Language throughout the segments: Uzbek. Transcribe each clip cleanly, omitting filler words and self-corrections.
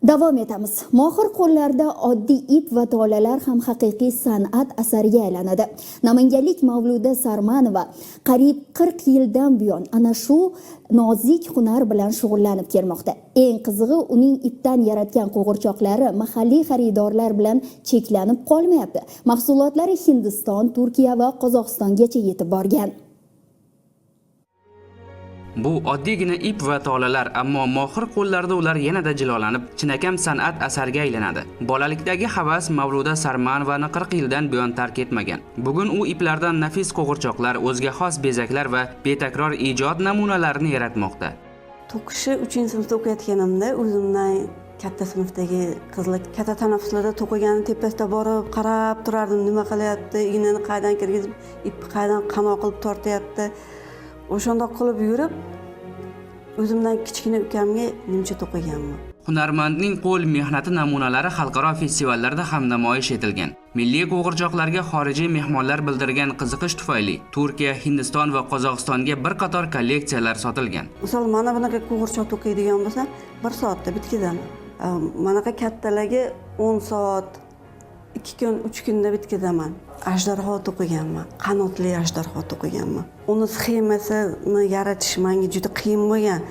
Davom etamiz. Mohir qo'llarda oddiy ip va tolalar ham haqiqiy san'at asariga aylanadi. Namanganlik Mavluda Sarmanova qariyb 40 yildan buyon ana shu nozik hunar bilan shug'ullanib kelmoqda. Eng qizig'i, uning ipdan yaratgan qo'g'irchoqlari mahalliy xaridorlar bilan cheklanib qolmayapti. Mahsulotlari Hindiston, Turkiya va Qozog'istongacha yetib borgan. Bu oddiygina ip va tolalar, ammo mohir qo'llarda ular yanada jilolanib, chinakam san'at asariga aylanadi. Bolalikdagi havas Mavluda Sarmanovani 40 yildan buyon tark etmagan. Bugun u iplardan nafis qo'g'irchoqlar, o'ziga xos bezaklar va betakror ijod namunalarini yaratmoqda. To'qishni uchinchi sinfda o'qiyotganimda o'zimdan katta sinfdagi qizlar katta tanaffuslarda to'qigani tepasida borib qarab turardim, nima qilyapti, ignani qayerdan kirgizib, ipni qayerdan qanoq qilib tortyapti. O'shandoq qilib yurib, o'zimdan kichkina ukamga nimcha to'qiganman. Hunarmandning qo'l mehnati namunalari xalqaro festivallarda ham namoyish etilgan. Milliy qo'g'irchoqlarga xorijiy mehmonlar bildirgan qiziqish tufayli Turkiya, Hindiston va Qozog'istonga bir qator kolleksiyalar sotilgan. Misol, mana bunaqa qo'g'irchoq to'qiydigan bo'lsam, bir soatda bitkazaman. Manaqa kattalarga 10 soat, 2 kun, 3 kunda bitkazaman. Ajdarho to'qiganman, qanotli ajdarho to'qiganman. Uni sxemasini yaratish menga juda qiyin bo'lgan,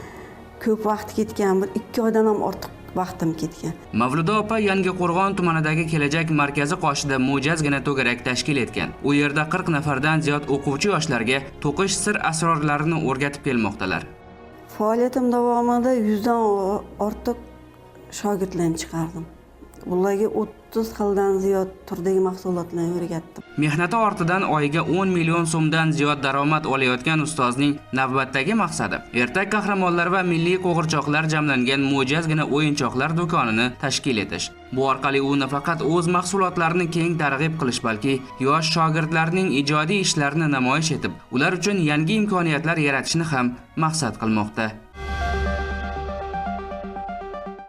ko'p vaqt ketgan, bir 2 oydan ham ortiq vaqtim ketgan. Mavluda opa Yangiqo'rg'on tumanidagi Kelajak markazi qoshida mo'jazgina to'garak tashkil etgan. U yerda 40 nafardan ziyod o'quvchi yoshlarga to'qish sir asrorlarini o'rgatib kelmoqdalar. Faoliyatim davomida 100dan ortiq shogirdlarni chiqardim. Ularga 30 xildan ziyod turdagi mahsulotlarni o'rgatdim. Mehnati ortidan oyiga 10 million so'mdan ziyod daromad olayotgan ustozning navbatdagi maqsadi ertak qahramonlari va milliy qo'g'irchoqlar jamlangan mo'jazgina o'yinchoqlar do'konini tashkil etish. Bu orqali u nafaqat o'z mahsulotlarini keng targ'ib qilish, balki yosh shogirdlarning ijodiy ishlarini namoyish etib, ular uchun yangi imkoniyatlar yaratishni ham maqsad qilmoqda.